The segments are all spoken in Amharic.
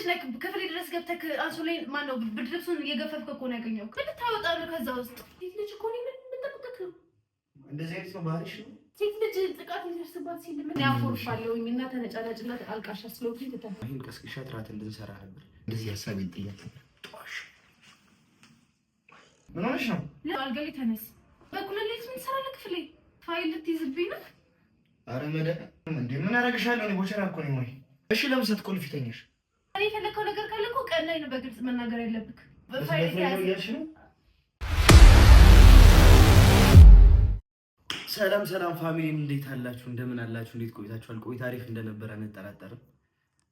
ልጅ ነህ። ክፍሌ ድረስ ገብተህ አንሶላዬን ማነው ብርድ ልብሱን እየገፈፍክ እኮ ነው ያገኘው። ምን ልታወጣ ነው ከዛ ውስጥ? ሴት ልጅ እኮ እኔ ምን ጠብቀህ ነው? እንደዚህ አይነት ነው ባህሪሽ ነው? ሴት ልጅ ጥቃት ይደርስባት ሲል ምን ያኮርፋለሁኝ እና ተነጫናጭና አልቃሻ ስለሆንኩኝ ትተህ ይሄን ቀስቅሻት እራት እንድንሰራ ነበር። እንደዚህ ሀሳቤን ጥያት ነበር። ምን ሆነሽ ነው? አልጋ ላይ ተነስ። በኩለ ሌሊት ምን ትሰራለህ ክፍሌ? ፋይል ልትይዝብኝ ነው? አረ እንዴ ምን አደርግሻለሁ? እኔ ቦቸራ እኮ ነኝ። ወይ እሺ፣ ለምን ስትቆልፊ ተኛሽ? እኔ የፈለከው ነገር ካለ እኮ ቀን ላይ ነው በግልጽ መናገር ያለብህ። በፋይል እያልሽ ነው? ሰላም ሰላም family፣ እንዴት አላችሁ? እንደምን አላችሁ? እንዴት ቆይታችኋል? ቆይታ አሪፍ እንደነበረ አንጠራጠርም።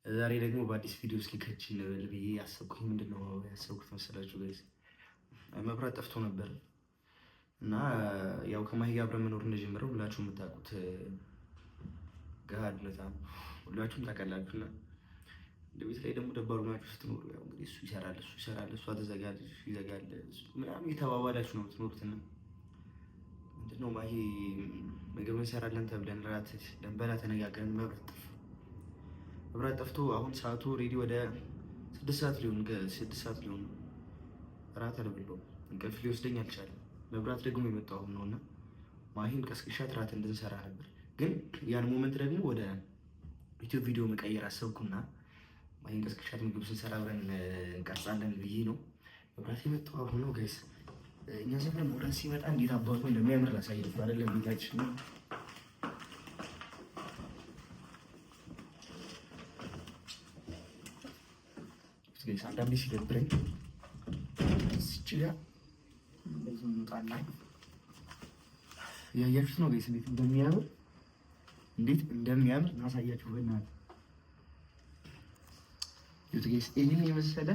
ዛሬ ደግሞ በአዲስ ቪዲዮ እስኪ ከች እንበል ብዬ ያሰብኩኝ ምንድን ነው ያሰብኩት መሰላችሁ guys? መብራት ጠፍቶ ነበር እና ያው ከማሂ ጋር አብረን መኖር እንደጀመረው ሁላችሁም የምታውቁት ገሃድ እውነታ ነው። ሁላችሁም ታውቃላችሁና ቤት ላይ ደግሞ ደባሩ ናችሁ ስትኖሩ ያው እንግዲህ እሱ ይሰራል፣ እሱ ይሰራል፣ እሷ ትዘጋለች፣ እሱ ይዘጋል ምናምን እየተባባላችሁ ነው የምትኖሩትና ምንድነው ማሂ ምግብ እንሰራለን ተብለን እራት ልንበላ ተነጋግረን መብራት ጠፋ። መብራት ጠፍቶ አሁን ሰዓቱ already ወደ 6 ሰዓት ሊሆን 6 ሰዓት ሊሆን ነው። እራት አልበላሁም፣ እንቅልፍ ሊወስደኝ አልቻለም። መብራት ደግሞ የመጣው አሁን ነው እና ማሂን ቀስቅሻት እራት እንድንሰራ ነበር። ግን ያን moment ደግሞ ወደ ዩቲዩብ ቪዲዮ መቀየር አሰብኩና ማሂን ቀስቅሻት ምግብ ስንሰራ አብረን እንቀርጻለን ብዬ ነው። መብራት የመጣው አሁን ነው guys። እኛ ሰፈር መብራት ሲመጣ እንዴት አባቱ እንደሚያምር ላሳያችሁ። አይደለም ቤታችን ነው። Guys፣ አንዳንዴ ሲደብረኝ እዚች ጋር እንደዚህ እንወጣና እያያችሁት ነው guys፣ እንዴት እንደሚያምር እንዴት እንደሚያምር እናሳያችሁ። በእናትህ ይኸውት guys፣ ይሄን የመሰለ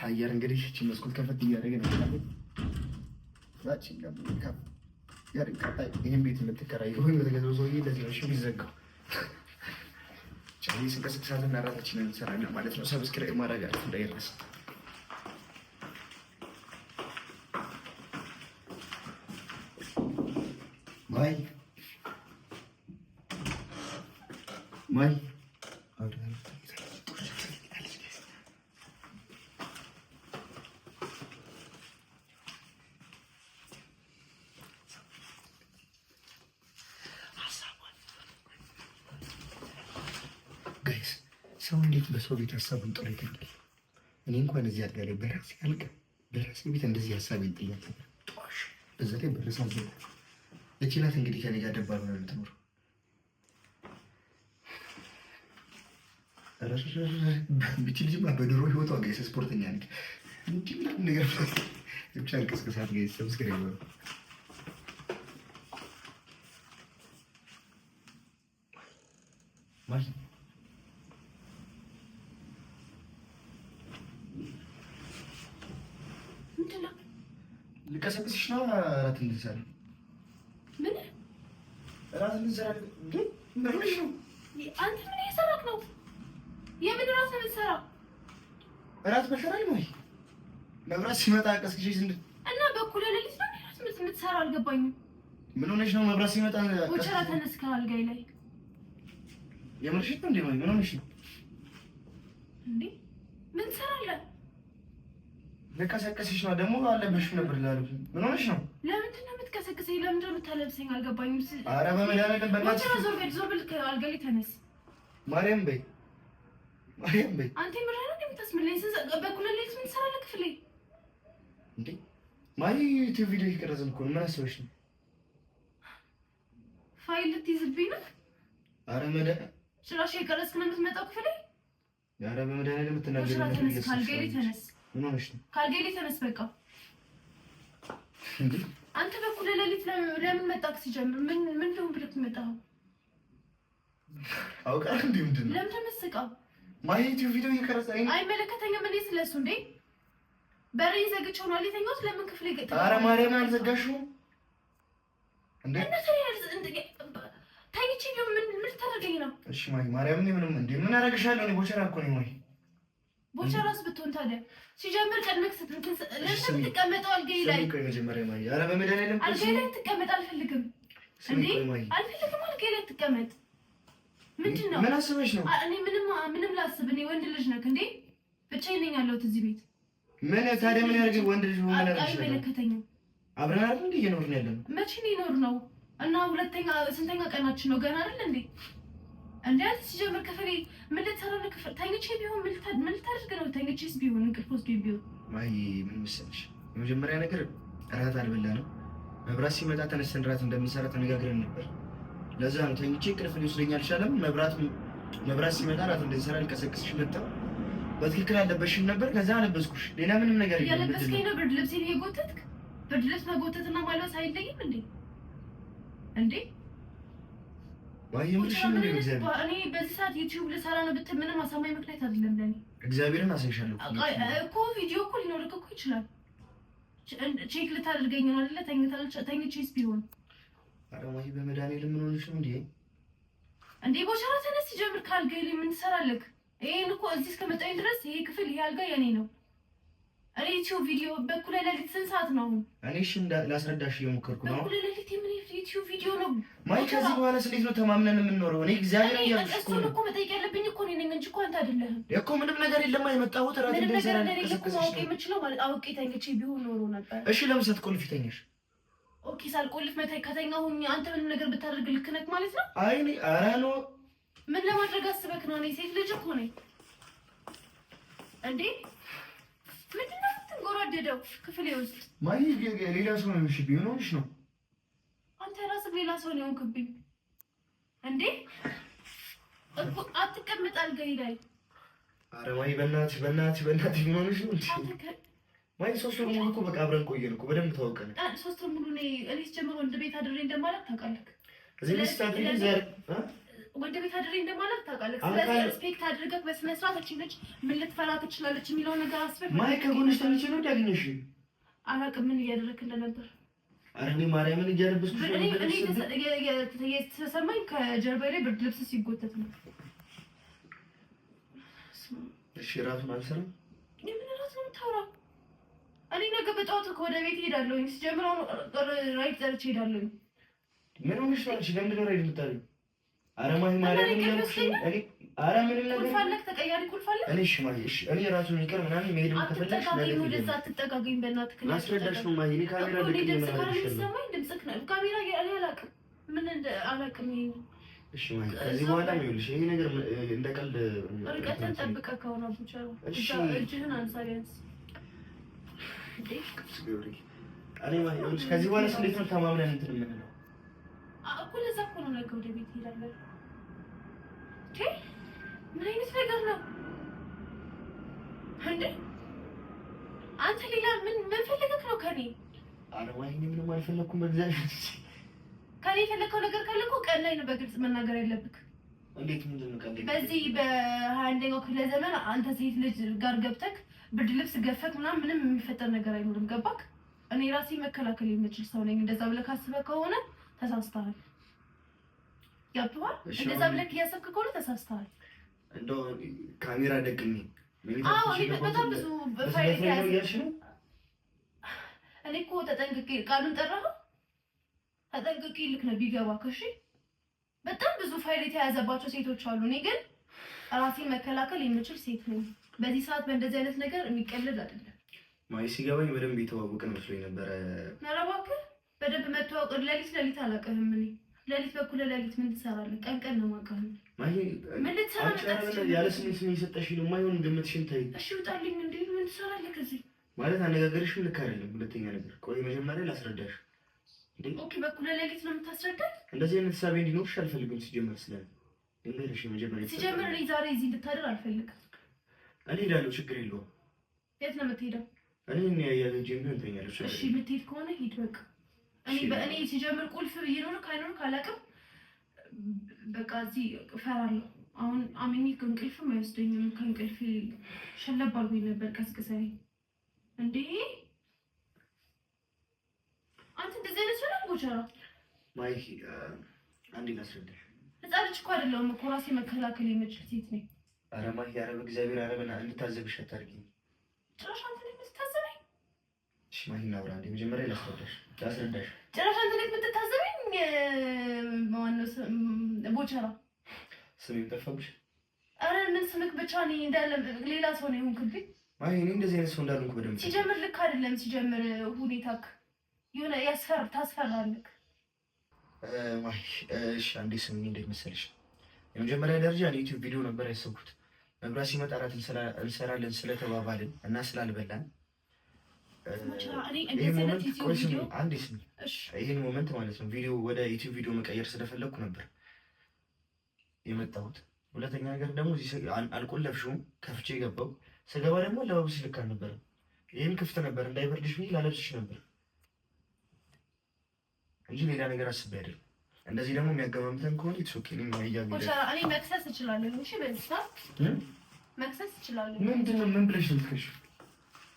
አየር እንግዲህ እቺ መስኮት ከፈት እያደረገ ነው። ይህን ቤት የምትከራየው ወይም የምትገዛው ሰውዬ እንደዚህ ነው የሚዘጋው። ስንቀሳቀሳትና እራታችንን እንሰራለን ማለት ነው። Subscribe ማድረጋችሁ እንዳይረሳ። ማይ ማይ guys፣ ሰው እንዴት በሰው ቤት ሀሳቡን ጥሎ ይተኛል? እኔ እንኳን እዚህ አልጋ ላይ በራሴ አልጋ በራሴ ቤት እንደዚህ ሀሳቤን ጥያት ነበር። በዛ ላይ በረሳ ዘ እቺ ናት እንግዲህ ከኔ ጋር ደባል ሆና የምትኖረው። ብቻ ልጅማ በድሮ ህይወቷ guys ስፖርተኛ ነች። እንዲህ ምናምን ነገር ብቻ እንቅስቅሳት guys፣ subscribe ማለት ምንድን ነው? ልቀሰቅስሽ ነው። እራት እንድንሰራ። ምን? እራት እንድንሰራ። ግን ምን ሆነሽ ነው? አንተ ምን እየሰራክ ነው? የምን እራት ነው የምትሰራው? እራት በልተናል ወይ? መብራት ሲመጣ ቀስቅሼ ስንት እና በኩለ ሌሊት ነው እራት የምትሰራው? አልገባኝም። ምን ሆነሽ ነው? መብራት ሲመጣ ቦቸራ ተነስ ከአልጋዬ ላይ። የምርሽን ነው እንዴ? ምን ሆነሽ ነው እንዴ? ምን ትሰራለህ? ልቀሰቅስሽ ነው ደግሞ አለበሽም ነበር ላሉ። ምን ሆነሽ ነው? ለምንድን ነው የምትቀሰቅሰኝ? ለምንድን ነው የምታለብሰኝ? አልገባኝም። ኧረ በመድኃኒዓለም በእናትሽ ቦቸራ ዞር በል ዞር በል ከአልጋዬ ላይ ተነስ። ማርያም በይ ማርያም በይ። አንተ የምርህን ነው የምታስመለኝ? በኩለ ሌሊት ምን ትሰራለህ ክፍሌ? እንዴ ማሪ፣ ዩቲዩብ ቪዲዮ እየቀረጽን እኮ ነው። ምን አስበሽ ነው? ፋይል ልትይዝብኝ ነው? ኧረ ጭራሽ የቀረጽክ ነው የምትመጣው ክፍሌ? ኧረ በመድኃኒዓለም የምትናገሪው ቦቸራ ተነስ፣ ከአልጋዬ ላይ ተነስ። ምን ሆነሽ ነው? ከአልጋዬ ላይ ተነስ በቃ። እንዴ አንተ በኩለ ሌሊት ለምን መጣክ? ሲጀምር ምን ምን ልሁን ብለህ የመጣኸው? አውቃለሁ እንዴ ምንድን ነው? ለምን ተመስቀው? ማሪ ዩቲዩብ ቪዲዮ እየቀረጸ አይመለከተኝም። እኔ ስለሱ እንዴ በሬ ዘግቼው ነው የተኛሁት። ለምን ክፍሌ ገጠ? ኧረ ማርያምን አልዘጋሽውም እንዴ? ተኝቼ ቢሆን ምን ምን ልታደርገኝ ነው? እሺ ማሪ ማርያምን ምንም እንዴ ምን አደርግሻለሁ? እኔ ቦቸራ እኮ ነኝ። ማሪ ቦቸራስ ብትሆን ታዲያ ሲጀምር ቀድመህ ለምን ትቀመጠው አልጋዬ ላይ? ቆይ መጀመሪያ ማሪ፣ ኧረ በመድኃኒዓለም አልጋዬ ላይ ትቀመጥ አልፈልግም። እንዴ አልፈልግም። አልጋዬ ላይ ትቀመጥ። ምንድን ነው? ምን አስበሽ ነው? እኔ ምንም ላስብ። እኔ ወንድ ልጅ ነክ እንዴ? ብቻዬን ነኝ ያለሁት እዚህ ቤት። ምን ታዲያ ምን ያደርግ ወንድ ልጅ ሆነ? አይመለከተኝም። አብረን አይደል እንዴ እየኖርን ያለነው? መቼ ነው የኖርነው? እና ሁለተኛ ስንተኛ ቀናችን ነው? ገና አይደል እንዴ? እንዴ አንተ ሲጀምር ክፍሌ ምን ልትሰራ ነው? ክፍል ተኝቼ ቢሆን ምን ልታደርግ ነው? ተኝቼስ ቢሆን እንቅልፍ ወስዶኝ ቢሆን ማይ ምን መሰለሽ፣ የመጀመሪያ ነገር እራት አልበላንም። መብራት ሲመጣ ተነስተን እራት እንደምንሰራ ተነጋግረን ነበር። ለዛ ነው ተኝቼ እንቅልፍ ሊወስደኝ አልቻለም። መብራት ሲመጣ እራት እንድንሰራ ልቀሰቅስሽ መጣሁ። በትክክል አለበሽም ነበር። ከዛ አለበስኩሽ። ሌላ ምንም ነገር የለም። እያለበስከኝ ነው። ብርድ ልብሴን እየጎተትክ። ብርድ ልብስ መጎተትና ማልበስ አይለይም እንዴ? እንዴ እኔ በዚህ ሰዓት ዩቲዩብ ልሰራ ነው ብትል ምንም አሳማኝ ምክንያት አይደለም ለኔ። እግዚአብሔርን አሳይሻለሁ እኮ ቪዲዮ እኮ ሊኖርክ እኮ ይችላል። check ልታደርገኝ ነው አይደለ? ተኝቼስ ቢሆን ኧረ ማሂ በመድኃኒዓለም ምን ሆነሽ ነው እንዴ? እንዴ ቦቸራ ተነስ፣ ሲጀምር ካልጋዬ ላይ ምን ትሰራለህ? ይሄን እኮ እዚህ እስከመጣኝ ድረስ ይሄ ክፍል ይሄ አልጋ የኔ ነው። እኔ ዩቲዩብ ቪዲዮ በኩለ ሌሊት ስንት ሰዓት ነው? እኔ እሺ ላስረዳሽ እየሞከርኩ ነው። በኩለ ሌሊት የምን ዩቲዩብ ቪዲዮ ነው? ማይ ከዚህ በኋላ እንዴት ነው ተማምነን የምንኖረው? እኔ እግዚአብሔር እያልኩሽ እኮ እሱን እኮ መጠየቅ ያለብኝ እኮ እኔ ነኝ እንጂ እኮ አንተ አይደለህም እኮ። ምንም ነገር የለም የመጣሁት እራት እንድንሰራ ነው። እኮ ማወቅ የምችለው ማለት አውቄ ተኝቼ ቢሆን ኖሮ ነበር። እሺ ለምን ሳትቆልፊ ተኛሽ? okay ሳልቆልፍ ከተኛሁኝ አንተ ምንም ነገር ብታደርግ ልክ ነህ ማለት ነው? አይ እኔ ኧረ no ምን ለማድረግ አስበክ ነው? እኔ ሴት ልጅ እኮ ነኝ እንዴ። ምንድን ነው የምትንጎራደደው ክፍሌ ውስጥ? ማይ ሌላ ሰው ነው የሚሽብኝ። ምን ሆነሽ ነው? አንተ ራስህ ሌላ ሰው ነው የሆንክብኝ እንዴ። እኮ አትቀመጥ አልጋዬ ላይ። ኧረ ማይ በእናትሽ በእናትሽ በእናትሽ ምን ሆነሽ ነው እንዴ? ማይ 3 ወር ሙሉ እኮ በቃ አብረን ቆየን እኮ በደንብ ተዋወቅን። 3 ወር ሙሉ እኔ ስጀምር ወንድ ቤት አድሬ እንደማለት ታውቃለህ። እዚህ ቤት ስታድሪ ዛሬ ወንድ ቤት አድሬ እንደማለት ታውቃለህ። ስለዚህ respect አድርገህ በስነ ስርዓት እቺ ልጅ ምን ልትፈራ ትችላለች የሚለውን ነገር አስበህ። ማይ ከጎንሽ ተኝቼ ነው እንዲያገኘሽ አላውቅም ምን እያደረግህ እንደነበር። ኧረ እኔ ማርያምን እያለበስኩሽ እኔ የተሰማኝ ከጀርባዬ ላይ ብርድ ልብስ ሲጎተት ነው። እሺ እራቱን አልሰራም። የምን እራት ነው የምታወራው? እኔ ነገ በጠዋት ወደ ቤት እሄዳለሁኝ። ሲጀምር አሁን ራይድ ጠርቼ እሄዳለሁኝ። ምን ሆነሽ ነው አንቺ? ለምንድን ነው ራይድ የምታደርጊው? ኧረ ማሂ ማርያምን እያልኩሽ ነው። እኔ ኧረ ምንም ነገር ቁልፍ አለህ? ተቀያሪ ቁልፍ አለህ? እኔ እሺ ማሂ እሺ፣ እኔ እራሱን ይቅር ምናምን መሄድ ከፈለግሽ አትጠጋገኝ፣ ወደዛ አትጠጋገኝ። በእናትህ ላስረዳሽ ነው ማሂ። እኔ ካሜራ እኔ ድምፅ ካለ የሚሰማኝ ድምፅህ ነው። ካሜራ እኔ አላውቅም፣ ምን እንደ አላውቅም። ይሄ እሺ ማሂ፣ ከዚህ በኋላ ይኸውልሽ ይሄ ነገር እንደ ቀልድ ርቀትን ጠብቀህ ከሆነ ብቻ እጅህን አንሳ ቢያንስ። እኔ ማሂ ይኸውልሽ ከዚህ በኋላ እንዴት ነው ተማምነን እንትን የምንለው እኮ? ለዛ እኮ ነው ነገ ወደ ቤት እሄዳለሁ። ምን አይነት ነገር ነው እንዴ? አንተ ሌላ ምን ፈልገህ ነው ከኔ? ኧረ ወይኔ ምንም አልፈለኩም። በእግዚአብሔር ከኔ የፈለከው ነገር ካለ እኮ ቀን ላይ ነው በግልጽ መናገር ያለብህ። እንዴት? ምንድን ነው ቀን ላይ? በዚህ በ21ኛው ክፍለ ዘመን አንተ ሴት ልጅ ጋር ገብተህ ብርድ ልብስ ገፈክ ምናምን ምንም የሚፈጠር ነገር አይኖርም። ገባክ? እኔ ራሴ መከላከል የምችል ሰው ነኝ። እንደዛ ብለህ ካስበህ ከሆነ ተሳስተሃል። ገብቶሃል? እንደዛ ብለህ እያሰብክ ከሆነ ተሳስተሃል። እንደው ካሜራ ደግሜ አዎ፣ እኔ በጣም ብዙ ፋይል ያዝ ነው። እኔ እኮ ተጠንቅቄ ቃሉን ጠራኸው፣ ተጠንቅቄ ልክ ነው ቢገባክ። እሺ፣ በጣም ብዙ ፋይል የተያዘባቸው ሴቶች አሉ። እኔ ግን ራሴን መከላከል የምችል ሴት ነኝ። በዚህ ሰዓት በእንደዚህ አይነት ነገር የሚቀለድ አይደለም። ማይ ሲገባኝ በደንብ የተዋወቅን መስሎኝ ነበረ። ኧረ እባክህ በደንብ መተዋወቅ ሌሊት ሌሊት አላውቅህም። እኔ ሌሊት በኩል ሌሊት ምን ትሰራለህ? ቀን ቀን ነው የማውቅህ። ምን ልትሰራ መጣህ? ያለ ስሜት ስሜት የሰጠሽኝ ነው የማይሆን ግምትሽን ተይ። እሺ ውጣልኝ። እንዴ ምን ትሰራለህ ከዚህ? ማለት አነጋገርሽም ልክ አይደለም። ሁለተኛ ነገር ቆይ መጀመሪያ ላስረዳሽ። okay በኩል ሌሊት ነው የምታስረዳኝ? እንደዚህ አይነት ሳቤ እንዲኖርሽ አልፈልግም። ሲጀመር ስለ ልንገርሽ መጀመሪያ ሲጀመር እኔ ዛሬ እዚህ እንድታደር አልፈልግም። እኔ እሄዳለሁ፣ ችግር የለውም። የት ነው የምትሄደው? እኔ እኔ ያያዘኝ ቢሆን እተኛለሁ። እሺ የምትሄድ ከሆነ ሂድ በቃ። እኔ በእኔ ሲጀምር ቁልፍ ይኖርክ አይኖርክ አላውቅም። በቃ እዚህ እፈራለሁ። አሁን አምኜ ከእንቅልፍም አይወስደኝም። ከእንቅልፍ ሸለብ አድርጎኝ ነበር ቀስቅሰኝ። እንዴ አንተ እንደዚህ አይነት ሰው ነህ ቦቸራ? ማይኪ አንዴ ላስረዳሽ። ህፃን ልጅ እኮ አይደለሁም እኮ ራሴ መከላከል የምችል ሴት ነኝ። ኧረ ማሂ፣ ኧረ በእግዚአብሔር፣ ኧረ በእናትህ እንድታዘብሽ አታድርጊኝ። ጭራሽ አንተ ነህ የምትታዘበኝ? እሺ ማሂ እናውራ አንዴ። መጀመሪያ ላስረዳሽ ላስረዳሽ። ጭራሽ አንተ ነህ የምትታዘበኝ? ማነው ቦቸራ? ስሜም ጠፋብሽ? አረ ምን ስምክ ብቻ እኔ እንዳለ ሌላ ሰው ነው የሆንክብኝ። አይ እኔ እንደዚህ አይነት ሰው እንዳልሆንኩ በደንብ ሲጀምር ልክ አይደለም። ሲጀምር ሁኔታክ የሆነ ታስፈራለህ። እሺ አንዴ ስሚ፣ እንዴት መሰለሽ፣ የመጀመሪያ ደረጃ እኔ ዩቲዩብ ቪዲዮ ነበር ያሰብኩት። መብራት ሲመጣ እራት እንሰራለን ስለተባባልን እና ስላልበላን አንዴ ስሚ፣ ይህን moment ማለት ነው ቪዲዮ ወደ ዩቲዩብ ቪዲዮ መቀየር ስለፈለግኩ ነበር የመጣሁት። ሁለተኛ ነገር ደግሞ አልቆለፍሽውም፣ ከፍቼ ገባው። ስገባ ደግሞ አለባበስሽ ልክ አልነበረም። ይህም ክፍት ነበር እንዳይበርድሽ ብዬ ላለብስሽ ነበር እንጂ ሌላ ነገር አስቤ አይደለም። እንደዚህ ደግሞ የሚያገማምተን ከሆነ it's okay። እኔ መክሰስ እችላለሁ። እሺ በዚህ ሰዓት መክሰስ እችላለሁ። ምንድን ነው? ምን ብለሽ ነው የምትከሺው?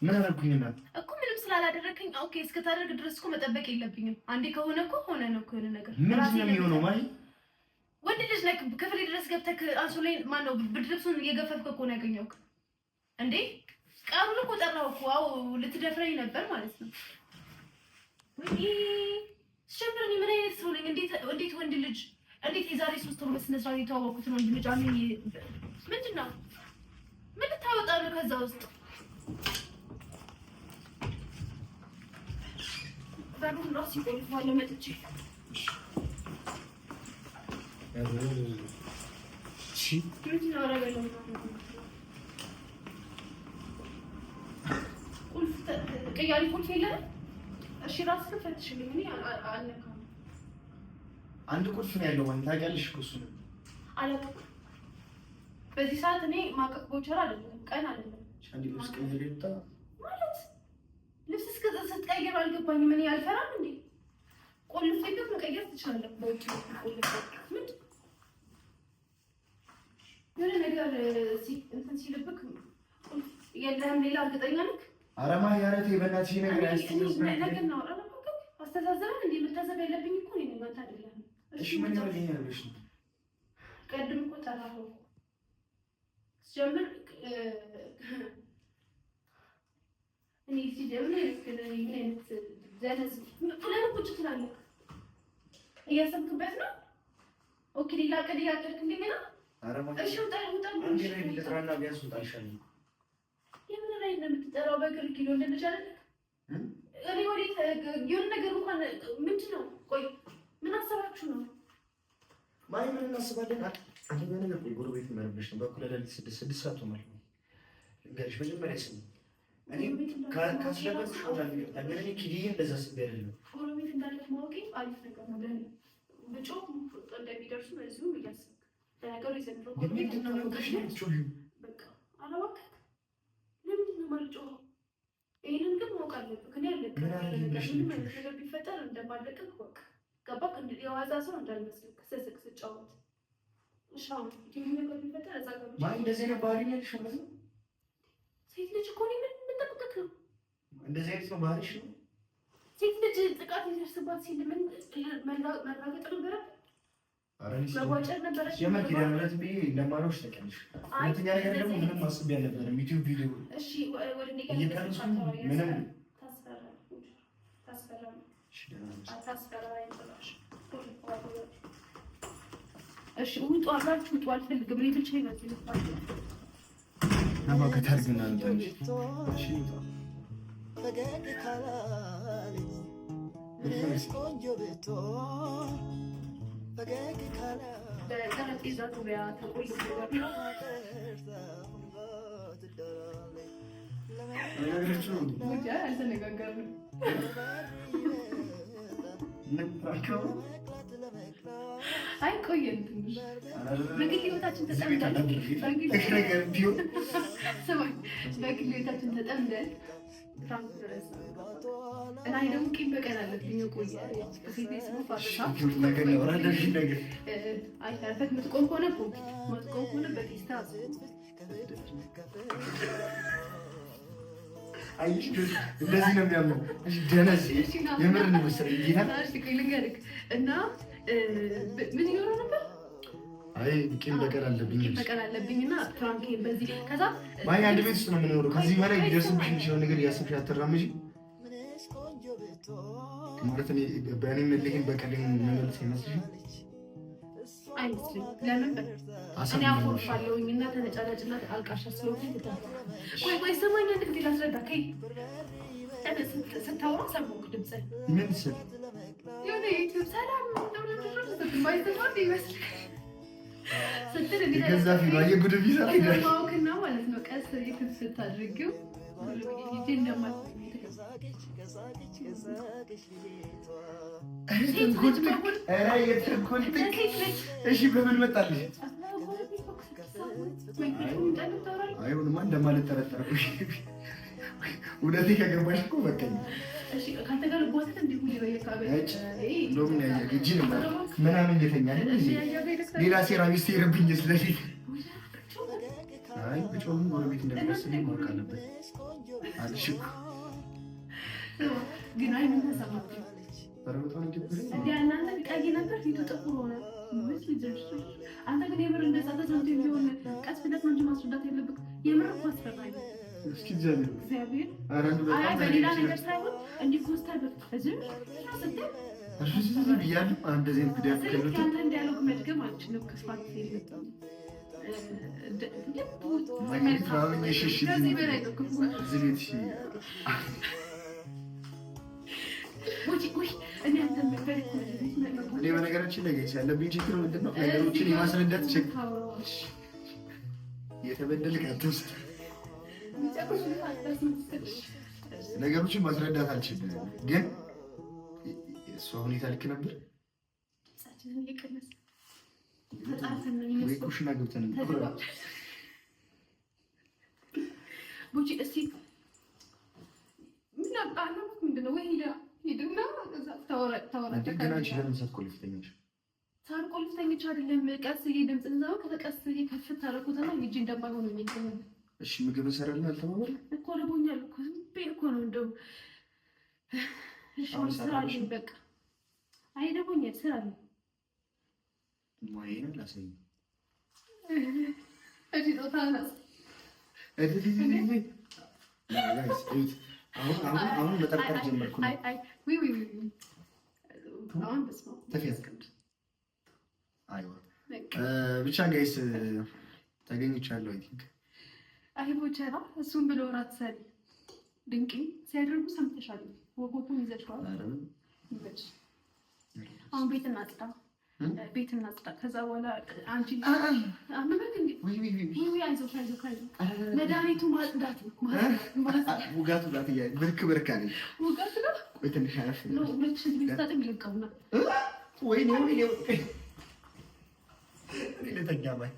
ምን አደረኩኝና? እኮ ምንም ስላላደረከኝ okay፣ እስክታደርግ ድረስ እኮ መጠበቅ የለብኝም። አንዴ ከሆነ እኮ ሆነ ነው እኮ የሆነ ነገር ምንድን ነው የሚሆነው? ማለት ወንድ ልጅ ነህ፣ ክፍሌ ድረስ ገብተህ አንሶላዬን ማነው ብርድ ልብሱን እየገፈፍክ እኮ ነው ያገኘሁህ። እንዴ ቃሉን እኮ ጠራሁ እኮ። አዎ ልትደፍረኝ ነበር ማለት ነው። ወይ ሲጀምር እኔ ምን አይነት ሰው ነኝ? እንዴት ወንድ ልጅ እንዴት የዛሬ 3 ወር በስነ ስርዓት የተዋወቅኩትን ወንድ ልጅ አምኜ ምንድን ነው ምን ልታወጣ ነው ከዛ ውስጥ? በሩን እራሱ ይቆልፈዋል መጥቼ። ምንድን ነው አደረገ ቁልፍ ቅያሪ ቁልፍ የለህም? እሺ እራስህን ፈትሽልኝ። እኔ አልነካም። አንድ ቁልፍ ነው ያለው ማለት ታውቂያለሽ እኮ እሱን አላውቅም። በዚህ ሰዓት እኔ ማቀቅ ቦቸር አይደለም፣ ቀን አይደለም። አንድ ልብስ ቀይሬ ልውጣ ማለት ልብስ ስትቀይር አልገባኝም። እኔ አልፈራም እንዴ? ቆልፌበት መቀየር ትችላለህ። በውጭ ቆልፌ ምንድን የሆነ ነገር እንትን ሲልብክ ቁልፍ የለህም ሌላ እርግጠኛ ነህ? አረማ ያረቴ በእናትሽ ነገር ነገር ነው። አስተሳሰብን እንዴ መታሰብ ያለብኝ እኮ እኔ ነኝ፣ አንተ አይደለህም። እሺ ምን ያደርገኛል ብለሽ ነው? ቅድም እኮ ጠራኸው እኮ ስጀምር እኔ ሲጀምር ምን አይነት ዘነዝ ለምን ቁጭ ትላለህ? እያሰብክበት ነው? okay ሌላ ዕቅድ እያቀድክ እንደገና። እሺ ውጣ ውጣ። አንድ ላይ ልጥራና ቢያንስ ውጣ ይሻላል። የምን ላይ ነው የምትጠራው? በእግር ኪሎ እንደልጅ አይደለ? እኔ ወዴት የሆነ ነገር እንኳን ምንድን ነው? ቆይ ምን አሰባችሁ ነው? ማይ ምን እናስባለን? አንደኛ ነገር ቆይ ጎረቤት መረበሽ ነው። በእኩለ ሌሊት 6 ሰዓት ሆኗል። ልንገርሽ መጀመሪያ ስሚ፣ እኔ ካስለበስኩሽ በጣም ይቅርታ፣ ግን እኔ ኪድዬ እንደዛ አስቤ አይደለም። ጎረቤት እንዳለች ማወቄ አሪፍ ነገር ነው ለእኔ። ብጮህ እንደሚደርሱ በዚሁ እያሰብክ ለነገሩ የዘንድሮ ጎረቤት ምንድን ነው ነገርሽ? ነው የምትጮሂው? በቃ አላወቅህ። ለምንድን ነው የማልጮኸው? ይሄንን ግን ማወቅ አለብህ። እኔ አለቅህም። ምን አደረግኝ ብለሽ ነው ምንም አይነት የምትጮሂው? ነገር ቢፈጠር እንደማለቅህ እወቅ። ገባህ? የዋዛ ሰው እንዳልመስልህ ስስቅ ስጫወት። እሺ አሁን ይሄን ነገር ቢፈጠር እዛ ጋር ብቻ ማይ እንደዚህ አይነት ባህሪ ነው ያለሽ ማለት ነው? ሴት ልጅ እኮ እኔ ምን የምጠብቅህ ነው? እንደዚህ አይነት ነው ባህሪሽ ነው? ሴት ልጅ ጥቃት ሊደርስባት ሲል ምን መራገጥ ነበረ? መዋጨር ነበረ? ሲጀመር ኪዳነ ምሕረት ብዬ እንደማልዋሽ ታውቂያለሽ። ሁለተኛ ነገር ደግሞ ምንም አስቤ አልነበረም። ዩቲዩብ ቪዲዮ እሺ ወደ እኔ ጋር እየቀረጽኩ ምንም እሺ ውጡ፣ አብራችሁ ውጡ። አልፈልግም። እኔ ብቻዬን ነው እዚህ ፈገግ ካላለች ምንስ ቆንጆ ብትሆን ፈገግ ካላለች በጠረጴዛ ዙሪያ ተቆልፎ አልተነጋገርንም። አይ ቆየን ትንሽ በግል ህይወታችን ተጠምደን በግል ህይወታችን ተጠምደን prank ድረስ እና እኔ ደግሞ ቂም በቀል አለብኝ። ቆየ አይ ተረፈት የምትቆም ከሆነ ቁም፣ የማትቆም ከሆነ በቴስታ እንደዚህ ነው የሚያምነው። ደነዝ የምር ነው መሰለኝ ጌታ። ልንገርህ እና ምን እየሆነ ነበር? አይ ቂም በቀል አለብኝ ቂም በቀል አለብኝ እና prank ኤን በዚህ ከዛ ማይ አንድ ቤት ውስጥ ነው የምንኖረው። ከዚህ በላይ ሊደርስብሽ የሚችለው ነገር እያሰብሽ አትራመጂ ማለት እኔ በእኔ ምልህን በቀልን መመለስ አይመስልሽም? አይመስለኝም። ለምን እኔ አኮርፋለሁኝ እና ተነጫናጭና አልቃሻ ስለሆንኩኝ። ቆይ ቆይ ስማኝ፣ አንድ ጊዜ ላስረዳ። ከይ ስታወራ ሰማሁህ ድምፅህን። ምን ስል? የሆነ ዩቲዩብ ሰላም ይመስል ስትል የገዛ ፊሏ የጉድ ቢሰራ ይላል። ሰማሁህና ማለት ነው። ቀስ ስታድርጊው የተንኮል ጥግ። እሺ በምን መጣልሽ? አይሆንማ፣ እንደማልጠረጠር እውነቴ ከገባሽ እኮ በቃኝ። ምናምን እየተኛ ሌላ ሴራ ሚስቴርብኝ ስለዚህ አይ ብጮህም ጎረቤት እንደሚመስለኝ ማወቅ አለበት። አልሽ እኮ ግን አይ ምን ተሰማህ? ኧረ በጣም ደበረኝ። እንደ እናንተ ቀይ ነበር ፊቱ ጥቁር ሆነ። አንተ ግን የምር እንደዛ ተሰምቶ ቢሆን ቀስ ብለህ ነው እንጂ ማስረዳት ያለብህ። የምር እኮ አስፈራኝ። እስኪ እግዚአብሔር እግዚአብሔር ኧረ እንደው በጣም አይ በሌላ ነገር ሳይሆን እንዲህ ኮስተር በዝም ስትል ብያለሁ። እንደዚህ አይነት ጉዳይ ስልክ ያንተን dialogue መድገም አልችልም። ክፋት የለብኝም። ከዚህ በላይ ነው ክፉ። እዚህ ቤት እሺ እኔ በነገራችን ላይ ያለብኝ ችግር ምንድን ነው? ነገሮችን የማስረዳት ችግር። የተበደልክ አትውሰድ። ነገሮችን ማስረዳት አልችልም፣ ግን እሷ ሁኔታ ልክ ነበር ወይ? ኩሽና ገብተን ቡቺ እስኪ ምን ምንድን ነው ወይ ሂድና ግን አንቺ ለምን ሳትቆልፊ ተኛሽ? ሳልቆልፍ ተኝቼ አይደለም። ቀስ ብዬ ድምፅ እንዘው ከተቀስ ብዬ ከፍት አደረኩትና ሂጅ እንደማይሆን ነው። እሺ ምግብ እንሰራለን አልተባባልንም እኮ ርቦኛል እኮ ዝም ብዬ እኮ ነው እንደው። እሺ ስራ አለኝ በቃ። አይ ደቦኛል፣ ስራ አለኝ። ሙያዬን ላሳይ። እሺ ጦታ ነው። አሁን አሁን መጠርጠር ጀመርኩ። አይ አይ ዊ ዊ ዊ አሁን በስመ አብ አይዋ ብቻ guys ተገኝቻለሁ። I think አይ ቦቸራ እሱን ብሎ እራት ሰሪ ድንቄ ሲያደርጉ ሰምተሻል። ወጎቱን ይዘሽዋል። አሁን ቤት እናጽዳ፣ ቤት እናጽዳ። ከዛ በኋላ አንቺ አመመክ እንዴ? ወይ አይዞህ አይዞህ አይዞህ። መድኃኒቱ ማጽዳት ነው። ውጋት ውጋት እያለ ብርክ ብርክ አለኝ። ውጋት ነው። ቆይ ትንሽ አረፍ ነው። ሁለት ሽንት ቤት ስታጥብ ይለቀውና ወይኔ ወይኔ እኔ ልተኛ ባይ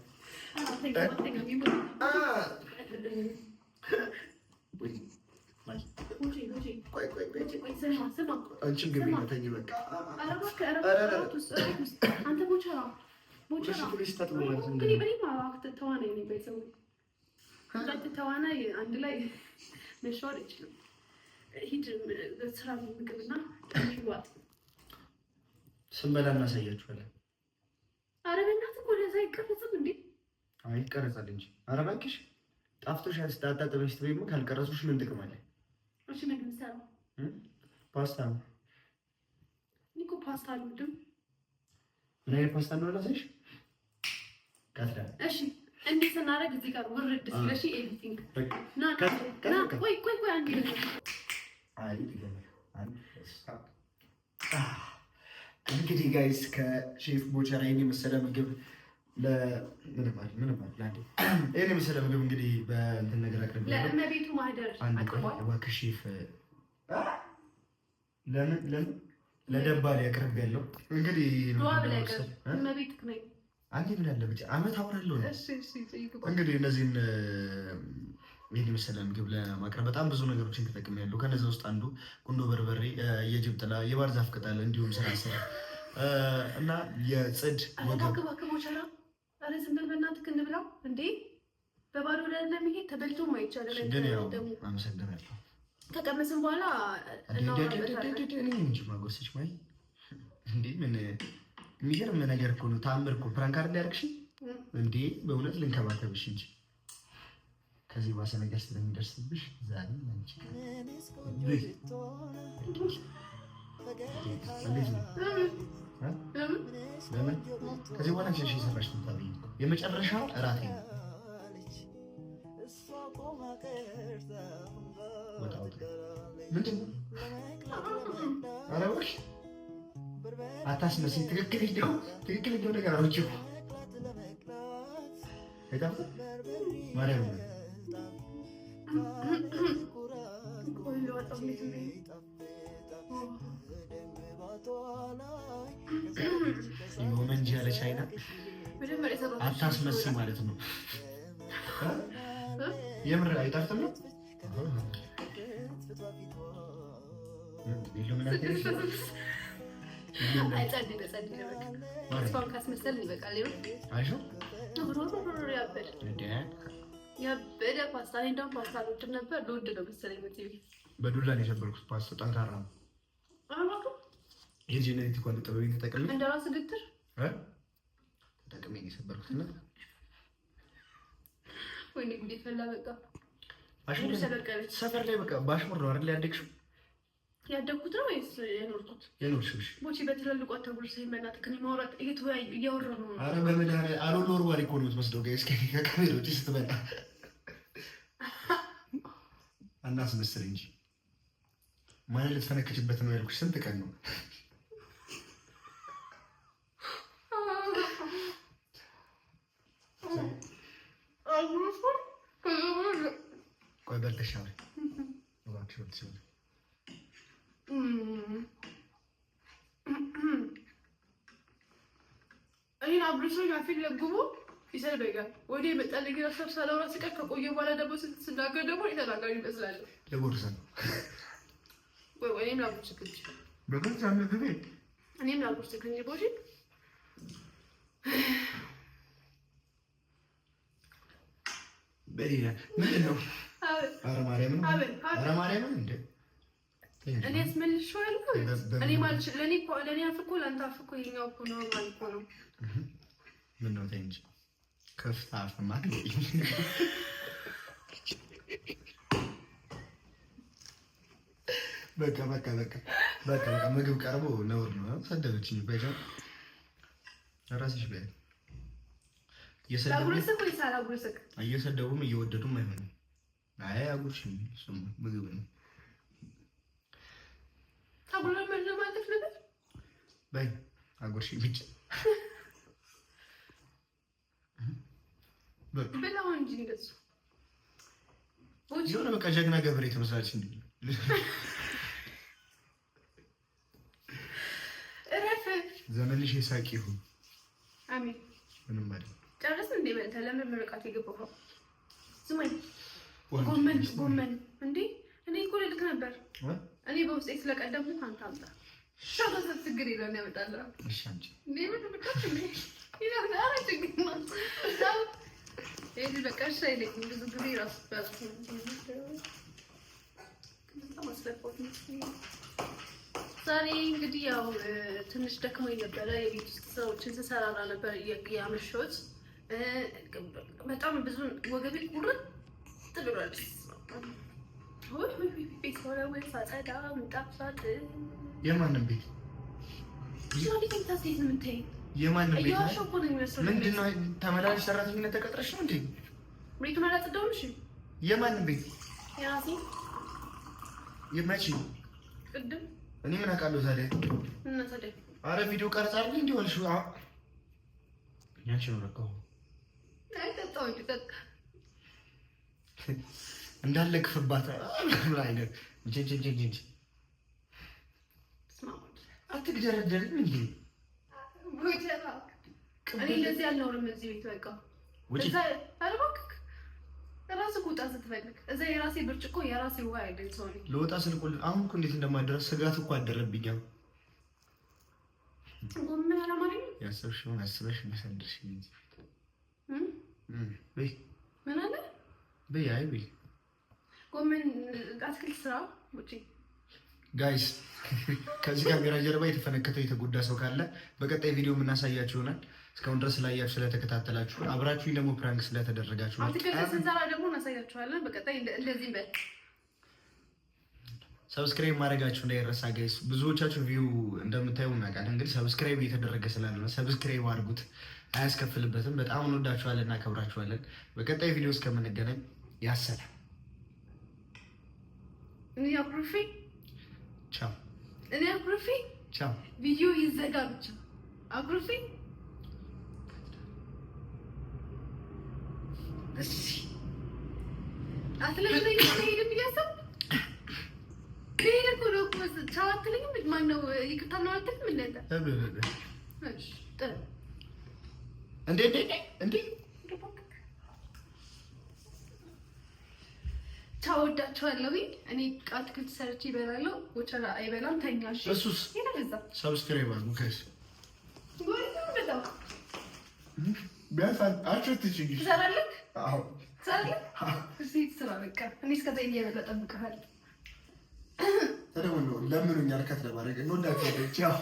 አንቺም ግቢ ተኝ በቃ። አንተ ቦቸራ ቦቸራ ተዋናይ ነኝ። ሁለት ተዋናይ አንድ ላይ መሻወር አይችልም። ሂድ ስራ ምግብና ዋጥ ስንበላ እናሳያችኋለን። ኧረ በእናትህ እኮ ለዛ አይቀረጽም እንዴ? አይ ይቀረጻል እንጂ። ኧረ እባክሽ ጣፍቶሽ አጣጥመሽ ትበይማ ካልቀረጹሽ ምን ጥቅም አለ? እሺ ምግብ ሰራ ፓስታ ነው። እኔ እኮ ፓስታ አልወድም። ምን አይነት ፓስታ እንደሆነ ላሳይሽ። ካትዳ እሺ እንዲህ ስናደርግ እዚህ ጋር ውርድ ስለሺ editing ና ና ቆይ ቆይ ቆይ አንዴ አይ እንግዲህ guys ከሼፍ ቦቸራ ይሄን የመሰለ ምግብ ይሄን የመሰለ ምግብ እንግዲህ በእንትን ነገር አቅርቤያለሁ። ለእመቤቱ ማህደር አቅርቧል። እባክህ ሼፍ ለምን ለምን ለደባሪ አቅርቤያለሁ። እንግዲህ አንዴ ምን አለ ብቻ አመት አወራለሁ ነው። እንግዲህ እነዚህን ይህን የመሰለ ምግብ ለማቅረብ በጣም ብዙ ነገሮችን ተጠቅሜያለሁ። ከነዚ ውስጥ አንዱ ቁንዶ በርበሬ፣ የጅብ ጥላ፣ የባህር ዛፍ ቅጠል እንዲሁም ስራ ስራ እና የጽድ ወገብ ኧረ ዝም በል በእናትህ እንብላው እንዴ! በባዶ ለመሄድ ተበልቶም አይቻልም። ግን ያው አመሰግናለሁ። ከቀመስን በኋላ እንጂ ማጎሰች ማይ እንዴ! ምን የሚገርም ነገር እኮ ነው። ተአምር እኮ prank አይደል ያደረግሽኝ እንዴ? በእውነት ልንከባከብሽ እንጂ ከዚህ ባሰ ነገር ስለሚደርስብሽ ዛሬ አንቺ እንዴት ነው? ለምን ከዚህ በኋላ ሸሽ የሰራሽ ነው? የመጨረሻ እራቴ ነው። ምንድን ነው? ኧረ እባክሽ አታስመስይ። ትክክለኛው ነገር አውጪው። ማርያም የሆነ እንጂ ያለ ቻይና አታስመስይ ማለት ነው። የምር አይጣፍጥም ነው። ያበደ ፓስታ። እኔ እንደውም ፓስታ አልወድም ነበር፣ ልወድ ነው መሰለኝ። በዱላ ነው የሰበርኩት። ፓስታ ጠንካራ ነው። የልጅነት እንኳን ጥበቤን ተጠቅሜ እንደራስ ግትር ተጠቅሜ ነው የሰበርኩት። እና ወይኔ ጉዴ ፈላ። በቃ ሰፈር ላይ በቃ በአሽሙር ነው አይደል ያደግሽው? ያደግኩት ነው ወይስ የኖርኩት? የኖርሽው። ቦቼ በትላልቁ አታጉርሰኝ በእናትህ። ከእኔ ማውራት እየተወያዩ እያወራሁ ነው። ኧረ በመድኃኒዓለም አሮን ወርዋሪ እኮ ነው የምትመስለው። guys ከካሜራ ውጪ ስትበላ አናስመስል እንጂ ማንን ልትፈነክችበት ነው ያልኩሽ? ስንት ቀን ነው? ቆይ በልተሻል? እባክሽ በልተሻል። እኔን አብርሶኝ አፌን ለጉሞ ይሰድበኛል። ወደ የመጣልኝ ግን ሀሳብ ሳላወራ ስቀር ከቆየ በኋላ ደግሞ ስናገር ደግሞ እኔ ተናጋሪ ይመስላለሁ። ለጎርሰ ነው ወይ ወይ እኔም ላጉርስክ እንጂ በገዛ ምግቤ እኔም ላጉርስክ እንጂ ቦቼ በሌላ ምንድን ነው? ኧረ ማርያምን፣ ኧረ ማርያምን እንደ እኔ አስመልሼዋለሁ። እኔ ማለት ለእኔ እኮ ለእኔ አፍ እኮ ለአንተ አፍ እኮ ይኸኛው እኮ normal እኮ ነው። ምን ነው ተይ እንጂ ክፍት አፍማ በቃ በቃ በቃ በቃ በቃ ምግብ ቀርቦ ነውር ነው። ሰደበችኝ። በጃ ራስሽ በይ። ላጉርስክ ወይስ አላጉርስክ? እየሰደቡም እየወደዱም አይሆንም። አይ አጉርሽኝ፣ እሱማ ምግብ ነው። ታጉረመረማለች ነገር በይ አጉርሽኝ ብቻ ብላው እንጂ እንደሱ የሆነ በቃ ጀግና ገበሬ ትመስላለች። እንዴ እረፍ። ዘመንሽ የሳቅ ይሁን። አሜን። ምንም አይደለም። ጨረስን እንዴ? በልተህ ለምን ምርቃት የገባኸው? ስማኝ፣ ጎመን ጎመን እንዴ! እኔ እኮ ልልክ ነበር። እኔ በውስጤ ስለቀደምኩ አንተ አምጣ። ሻታሰብ ችግር የለውም ያመጣልህ። እሺ አምጪ። እንዴ ምን ብቻ እንዴ ይላል። ኧረ ችግር ነው። ይሄ በቃ እሺ አይለኝም ብዙ ጊዜ ራሱ በጣም አስለፋሁት መሰለኝ። ዛሬ እንግዲህ ያው ትንሽ ደክሞኝ ነበረ። የቤት ውስጥ ስራዎችን ስሰራራ ነበር ያመሸሁት። በጣም ብዙ ወገቤ ቁርጥ ብሏል። ቤት ወለውል ሳጸዳ ምንጣፍ ሳጥብ የማንም ቤት የማንም ቤት እየዋሸሁ እኮ ነው የሚመስለው። ምንድን ነው ተመላላሽ ሰራተኝነት ተቀጥረሽ ነው እንዴ? ቤቱን አላጸዳሁም። እሺ የማንም ቤት የራሴ የመቼ ቅድም እኔ ምን አውቃለሁ ታዲያ? እና ታዲያ አረ ቪዲዮ ቀረጻ አይደል እንዴ ሆንሽ? ያንቺ ነው ለካው አይ ጠጣሁ እንጂ ጠጣ እንዳለ ክፍባት አይነት እንጂ እንጂ እንጂ እንጂ አትግደረደርም እንዴ? እኔ እንደዚህ አልኖርም እዚህ ቤት በቃ ውጪ። እዛ ኧረ እባክህ እራስህ ውጣ ስትፈልግ። እዛ የራሴ ብርጭቆ የራሴ ውሃ ያለኝ ሰው ነኝ። ለወጣ ስልኩ አሁን እኮ እንዴት እንደማደረስ ስጋት እኮ አደረብኝ። አሁን ጎመን አላማረኝም። ያሰብሽውን አስበሽ መሰደርሽ እንጂ በይ ምን አለ በይ አይ በይ ጎመን አትክልት ስራ ውጪ። guys ከዚህ ካሜራ ጀርባ የተፈነከተው የተጎዳ ሰው ካለ በቀጣይ ቪዲዮ የምናሳያችሁ ይሆናል። እስካሁን ድረስ ስላያችሁ ስለተከታተላችሁ፣ አብራችሁኝ ደግሞ prank ስለተደረጋችሁ አትክልት ስንሰራ ደግሞ እናሳያችኋለን። በቀጣይ እንደዚህ በል Subscribe ማድረጋችሁ እንዳይረሳ guys። ብዙዎቻችሁ view እንደምታዩ እናውቃለን፣ እንግዲህ subscribe እየተደረገ ስላልሆነ subscribe አድርጉት፣ አያስከፍልበትም። በጣም እንወዳችኋለን፣ እናከብራችኋለን። በቀጣይ ቪዲዮ እስከምንገናኝ ያሰላም። እኔ አኩርፌ ቻው። እኔ አኩርፌ ቻው። ቪዲዮ ይዘጋ ብቻ አኩርፌ። እሺ አትለምነኝ ሄድም እያሰብኩ ልሄድ እኮ ነው እኮ ቻው አትለኝም? ማነው ይቅርታ ምናምን አትልም? እንደ አንተ እሺ ጥሩ። እንዴ እንዴ እንዴ! ቻው፣ ወዳችኋለሁ። እኔ አትክልት ሰርቼ ይበላለሁ። ቦቸራ አይበላም። ተኛ። እሺ እሱስ ይለዛ Subscribe አድርጉ guys። ወይ በጣም ቢያንስ አትችይ። ትሰራለህ? አዎ። ትሰራለህ? እዚህ ስራ በቃ እኔ እስከዛ እየበላ እጠብቅሃለሁ። ተደውሎ ለምኑኛል cut ለማድረግ። እንወዳችኋለን። ቻው።